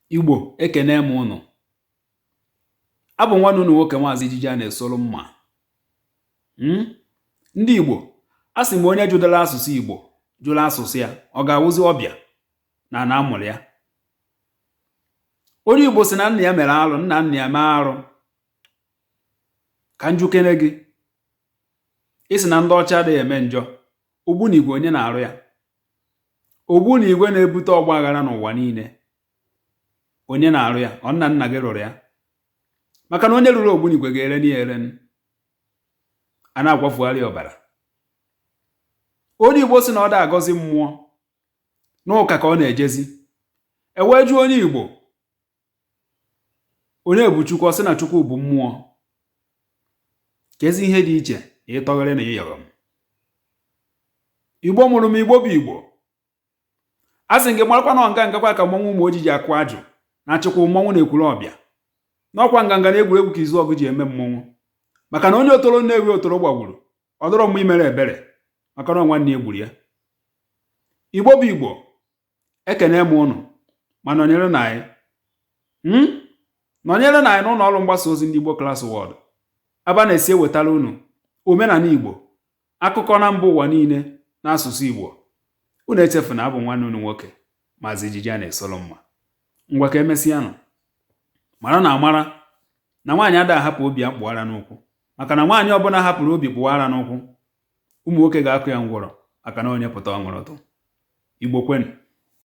Igbo, ekene m ụnụ. Abụ nwanne unu nwoke, Maazị Ijiji a na-esoro mma. Ndị Igbo, a sị m, onye jụdara asụsụ Igbo, jụrụ asụsụ ya, ọ ga-awụzi ọbịa na ana amụrụ ya. Onye Igbo sị na nna ya mere arụ, nna nna ya mee arụ. Ka njukene gị, ị sị na ndị ọcha adịghị eme njọ. Ogbunigwe, onye na-arụ ya? Ogbunigwe na-ebute ọgba aghara n'ụwa niile, onye na-arụ ya? Ọ nna nna gị rụrụ ya? Maka na onye rụrụ ogbunigwe ga-ere ya ere, a na-akwafugharị ọbara. Onye Igbo sị na ọ da agọzi mmụọ n'ụka ka ọ na-ejezi, e wee jụọ onye Igbo onye bụ Chukwu, ọ sị na Chukwu bụ mmụọ. Ka ezi ihe dị iche na ịtọghere na ịyọrọ m. Igbo mụrụ m, Igbo bụ Igbo, a sị gị marakwa na nganga kwa ka mmọnwụ ụmụ ojiji akụ ajụ na-achịkwa mmọnwụ na Ekwulọbịa n'ọkwa nganga na egwuregwu ka Izuọgụ ji eme mmọnwụ, maka na onye otoro Nnewi otoro gbagburu, ọ dọrọ mma imere ebere, maka na nwanne ya gburu ya. Igbo bụ Igbo, ekene m ụnụ. Ma nọnyere na anyị, Nọnyere na anyị n'ụlọ ọrụ mgbasa ozi ndị Igbo Class World, ebe a na-esi ewetara unu omenala Igbo, akụkọ na mba ụwa niile n'asụsụ Igbo. Unu echefuna, abụ nwanne unu nwoke, Maazị Ijiji a na-esoro mma. Ngwa, ka emesịanụ. Mara na amara na nwaanyị ada ahapụ obi ya kpụọ ara n'ụkwụ, maka na nwaanyị ọbụla hapụrụ obi kpụọ ara n'ụkwụ, ụmụ nwoke ga-akụ ya ngwọrọ, maka na onye pụta ọṅụrụtụ. Igbo kwenu.